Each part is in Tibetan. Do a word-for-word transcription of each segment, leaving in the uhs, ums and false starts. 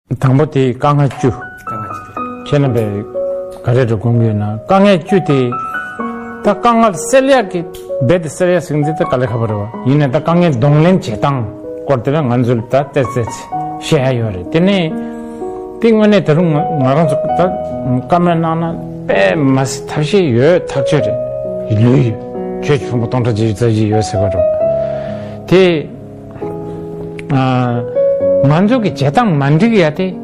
དང་པོ་དེ་དཀའ་ངལ་བཅུ། དཀའ་ངལ་བཅུ་དེ། ཁྱེད་རྣམ་པས་ག་རེ་འདྲ་དགོངས་ཀྱི་ཡོད་ན། དཀའ་ངལ་བཅུ་དེ། ད་དཀའ་ངལ་སེལ་ཡག་གི་རྦད་དེ་སེལ་ཡག་ཟེར་མཁན་དེ་ད་དཀའ་ལས་ཁག་པོ་རེད་བ། ཡིན་ནའི་ད་དཀའ་ངལ་གདོང་ལེན་བྱེད་སྟངས་སྐོར་དེ་ལ་ང་ཚོས་ད་ཏོག་ཙམ་བཤད་ཡག་ཡོད་རེད། དེ་ནས་དེ་དངོས་གནས་ད་རུང་ང་ང་རང་ཚོ་ད་བཀའ་མོལ་གནང་ན་དཔེ་མ་སྲིད་ཐབས་ཤེས་ཡོད་ཐག་ཆོད་རེད། ལོས་ཡོད། ཆོས་ཀྱི་ཕུང་པོ་སྟོང་ཕྲག་བརྒྱད་ཅུ་རྩ་བཞི་ཡོད་ཟེར་བ་རེད། དེ། ཨ། ང་ཚོ་གི་བྱེད་སྟངས་མ་འགྲིག་ཡ་དེ།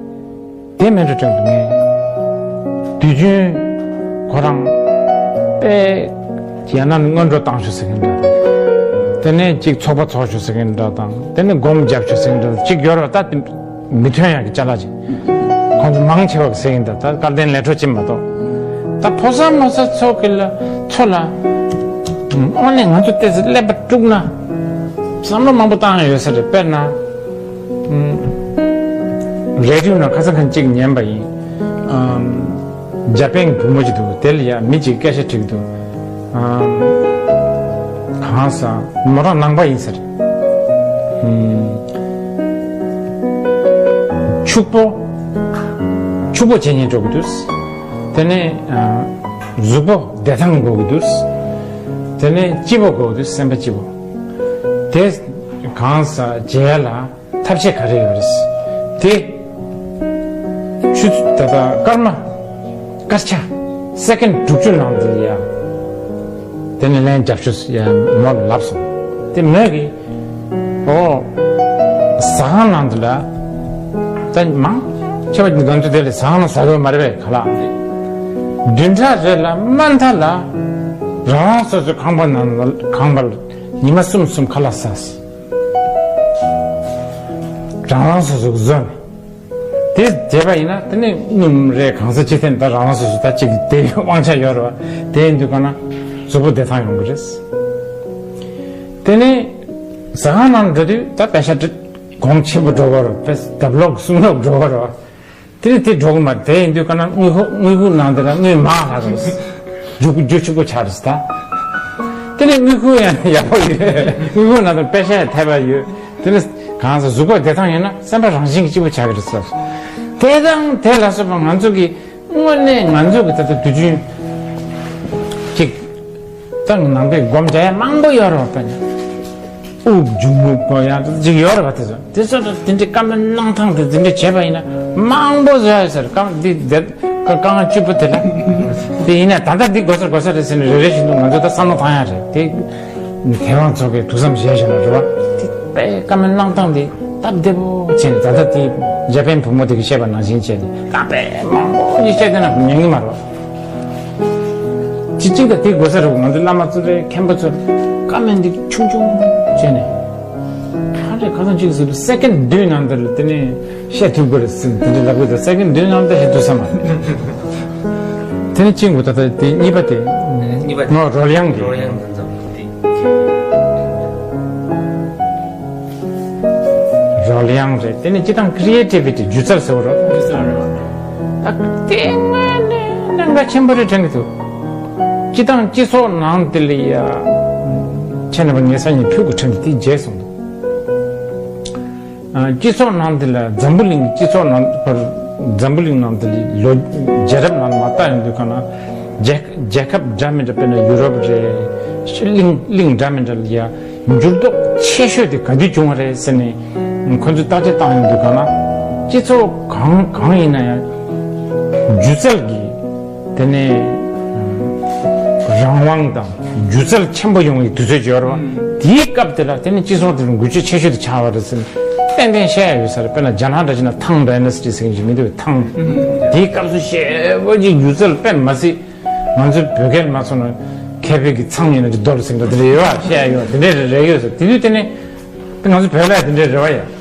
དེ་མེད་འགྲོ་དྲན་འདུག་ངས། དུས་རྒྱུན་ཁོ་རང་དཔེ་ཡང་ན་སྔོན་འགྲོ་བཏང་ཤོག་ཟེར་མཁན་འདྲ་དང་། དེ་ནས་གཅིག་ཚོགས་པ་ཚོགས་ཤོག་ཟེར་མཁན་འདྲ་དང་། དེ་ནས་སྒོམ་རྒྱབ་ཤོག་ཟེར་མཁན་འདྲ་དང་། གཅིག་ཡོད་རེད་བ། ད་དེ་མི་ཐོན་ཡག་གི་ཅ་ལག་ཅིག། ཁོང་ཚོ་མང་ཆེ་བ་གི་ཟེར་མཁན་འདྲ། ད་སྐལ་ལྡན་ལས་འཕྲོ་ཅིག་མ་གཏོགས། ད་ཕོ་གསར་མོ་གསར་ཚོ་གི་ལ་ཚོ་ལ། དངོས་གནས་ང་ཚོ་ཏོག་ཙམ་ཀླད་པ་དཀྲུགས་ན། བསམ་བློ་མང་པོ་བཏང་ཡ་ཡོད་ས་རེད། དཔེར་ན། ཨུམ། རེ་ཌི་ཡོ་ནང་ཁ་སང་ཁ་ཉིན་གཅིག་ཉན་པ་ཡིན། ཨམ། འཇར་པན་གྱི་བུ་མོ་ཅིག་འདུག། དེ་ལ་ཡ་མི་གཅིག་སྐད་ཆ་དྲིས་འདུག། ཨམ། གང་ཟག་མོ་རང་ནང་པ་ཡིན་ཟེར། ཨུམ། ཕྱུག་པོ། ཕྱུག་པོ་བྱེད་སྙིང་འདོད་ཀྱི་འདུག། དེ་ནས། ཨ། གཟུགས་པོ་བདེ་ཐང་དགོས་ཀྱི་འདུག། དེ་ནས་སྐྱིད་པོ་དགོས་ཀྱི་འདུག། སེམས་པ་སྐྱིད་པོ། དེ་གང་ཟག་བྱེད་ཡ་ལ་ཐབས་ཤེས་ག་རེ་ཡོད་རེད། དེ་ཆུ་ཚོད་ད་ལྟ་སྐར་མ་སྐར་ཆ་སེ་ཀེན་དྲུག་ཅུ་ནང་དུ་ཡ། དེ་ནས་ལན་རྒྱབ་ཤོག་ཟེར་ཡ་མོར་ལབ་སོང་། དེ་མོས་ཀྱིས། ཨོ། ཟ་ཁང་ནང་དུ་ལ། ད་མང་ཆེ་བ་ང་ཚོ་དེ་ལ་ཟ་ཁང་ནང་ཟ་དགོས་མ་རེད་པས་ག་ལ། བདུན་ཕྲག་རེ་ལ་མ་མཐའ་ལ། རང་རང་སོ་སོའི་ཁང་པ་ནང་ལ་ཁང་པ་ལ་ཉི་མ་གསུམ་གསུམ་ཁ་ལག་ཟ། རང་རང་སོ་སོ་གི་བཟོ་ནས། དེ་བྱས་པ་ཡིན་ན་དེ་ནི་སྣུམ་རེད། གང་ཟག་སྤྱི་ཐན་ད་རང་རང་སོ་སོ་ད་ཅིག་དེ་དབང་ཆ་ཡོད་རེད་བ། དེ་ཡིན་དུས་ག་ན་གཟུགས་པོ་བདེ་ཐང་ཡོང་གི་རེད། དེ་ནས་ཟ་ཁང་ནང་འགྲོ་དུས་ད་པེ་ཤ་གོང་ཆེན་པོ་འགྲོ་གི་རེད། པེ་ཤ་ལྡབ་ལོག་གསུམ་ལོག་འགྲོ་གི་རེད་བ། དེ་ནི་དེ་འགྲོ་གི་མ་རེད། དེ་ཡིན་དུས་ག་ན་དངུལ་ཁུག་དངུལ་ཁུག་ནང་དེ་ལ་དངུལ་མང་ལྷག་རེད། རྒྱུ་རྒྱུ་ཆུང་པོ་ཆགས་རེད་ད། དེ་ནས་དངུལ་ཁུག་ཡང་ཡག་པོ་ཡོད། དངུལ་ཁུག་ནང་དུ་པེ་ཤ་ཡང་ཐེབས་པ་ཡོད། དེ་ནས་གང་ཟག་གཟུགས་པོ་བདེ་ཐང་ཡོད་ན་སེམས་པ་རང་བཞིན་གྱིས་སྐྱིད་པོ་ཆགས་ཀྱི་རེད་ཟེར། དེ་དང་དེ་ལ་སོགས་པ་ང་ཚོ་གི་དངོས་གནས་ང་ཚོ་གི་ད་ལྟ་དུས་རྒྱུན་གཅིག་ད་ནང་པའི་སྒོམ་བྱ་ཡ་མང་པོ་ཡོད་རེད་བ། དཔེར་ན་དབུགས་འབྱུང་རྔུབ་དགོས་ཡ་ཅིག་ཡོད་རེད་བ། དེ་ཚོ་དེ་ཚོ་དེ་འདྲའི་བཀའ་མོལ་གནང་སྟངས་དེ་དེ་འདྲ་བྱས་པ་ཡིན་ན་མང་པོ་བཟོ་ཡ་ཡོད་ས་རེད། བཀའ་འདི་དེ་དཀའ་ངལ་བཅུ་པོ་དེ་ལ། དེ་ཡིན་ན་ད་ལྟ་འདི་དགོས་ས་དགོས་ས་རེད་ཟེར་ནས་རེ་རེ་བཞིན་དུ་ང་ཚོ་ད་བསམ་བློ་བཏང་ཡ་རེད་དེ། མཁས་དབང་ཚོ་གིས་ཐུགས་བསམ་བཞེས་བཞག་ན་རེད་བ། དེ་དཔེ་བཀའ་མོལ་གནང་སྟངས་དེ་སྟབས་བདེ་པོ་བྱས་ནས། ད་ལྟ་དེ་འཇར་པན་བུ་མོ་དེ་གིས་བཤད་པ་ནང་བཞིན་བྱས་ནས་ད་དཔེ་མང་པོ་ཞིག་བཤད་བསྡད་ན་ཉན་གི་མ་རེད་བ། ཅི་གཅིག་ད་དེ་དགོས་ས་རེད་བ། ང་ཚོ་བླ་མ་ཚོ་རེད། མཁན་པོ་ཚོ་རེད། བཀའ་མོལ་འདི་ཆུང་ཆུང་བྱས་ནས། ག་རེ་ཁ་སང་གཅིག་ཟེར་དུས་སེ་ཀེན་བདུན་ནང་དུ་ལ་དེ་ནས་བཤད་ཐུབ་དགོས་རེད་ཟེར་དེ་འདྲ་ལབ་དགོས་ད། སེ་ཀེན་བདུན་ནང་དུ་བཤད་ཐུབ་ས་མ་རེད། དེ་ནས་གཅིག་འགོ་ད་ད་དེ་གཉིས་པ་དེ། གཉིས་པ་དེ་ངོ་རོལ་དབྱངས་ཀྱི། རོལ་དབྱངས་དང་འཛམ་བུ་གླིང་། རོལ་དབྱངས་རེད། དེ་ནས་སྤྱི་བཏང་ཀི་རི་ཨེ་ཊི་བི་ཊི་སྒྱུ་རྩལ་ཟེར་བ་རེད། སྒྱུ་རྩལ་རེད། ད་དེ་དངོས་གནས་གནད་འགག་ཆེན་པོ་རེད་དྲན་གྱི་འདུག། སྤྱི་བཏང་སྤྱི་ཚོགས་ནང་དེ་ལ་ཡ། ཁྱེད་རྣམ་པ་ངས་སང་ཉིན་ཕུལ་དགོས་དྲན་གྱི་དེ་བརྗེད་སོང་འདུག། ཨ། སྤྱི་ཚོགས་ནང་དེ་ལ་འཛམ་བུ་གླིང་སྤྱི་ཚོགས་ནང་བར་འཛམ་བུ་གླིང་ནང་དེ་ལ་ལོ་རྒྱལ་རབས་ནང་མ་བལྟ་ཡོང་དུས་ག་ན་རྒྱལ་རྒྱལ་ཁབ་འདྲ་མི་འདྲ། དཔེར་ན་ཡུ་རོབ་རེད། གླིང་གླིང་འདྲ་མི་འདྲ་ལ་ཡ་འགྱུར་ལྡོག་ཆེ་ཤོས་དེ་ག་དུས་བྱུང་བ་རེད་ཟེར་ནས་ཁོ་ཚོས་བརྟག་དཔྱད་བཏང་ཡོང་དུས་ག་ན་སྤྱི་ཚོགས་གང་གང་ཡིན་ན་ཡང་སྒྱུ་རྩལ་གྱི་དེ་ནས་རང་དབང་དང་སྒྱུ་རྩལ་ཆེན་པོ་ཡོང་བའི་དུས་ཚོད་ཅིག་ཡོད་རེད་བ། དེའི་སྐབས་དེ་ལ་དེ་ནི་སྤྱི་ཚོགས་དེ་ལ་འགུལ་སྐྱོད་ཆེ་ཤོས་དེ་ཆགས་པ་རེད་ཟེར་ཏན་ཏན་བཤད་ཡ་ཡོད་ས་རེད། དཔེར་ན་རྒྱ་ནག་འདྲ་བྱས་ན་ཐང་ཌའི་ནེ་སི་ཊི་ཟེར་མཁན་ཅིག་མི་འདུག་གས། ཐང་། དེའི་སྐབས་སུ་ཞེ་པོ་ཅིག་སྒྱུ་རྩལ་དཔེ་མ་སྲིད། ང་ཚོའི་བོད་སྐད་མ་སོང་ན་མཁས་པའི་གི་ཚང་ཡིན་ན་ཅིག་རྡོ་ལ་ཟིན་འདྲ་དེ་འདྲ་ཡོད་བ། བཤད་ཡ་ཡོད་དེ་འདྲ་རེ་རེ་ཡོད་ས། དེ་དུས་དེ་ནས་ང་ཚོ་བོད་ལ་དེ་འདྲ་རེ་བ་ཡོད།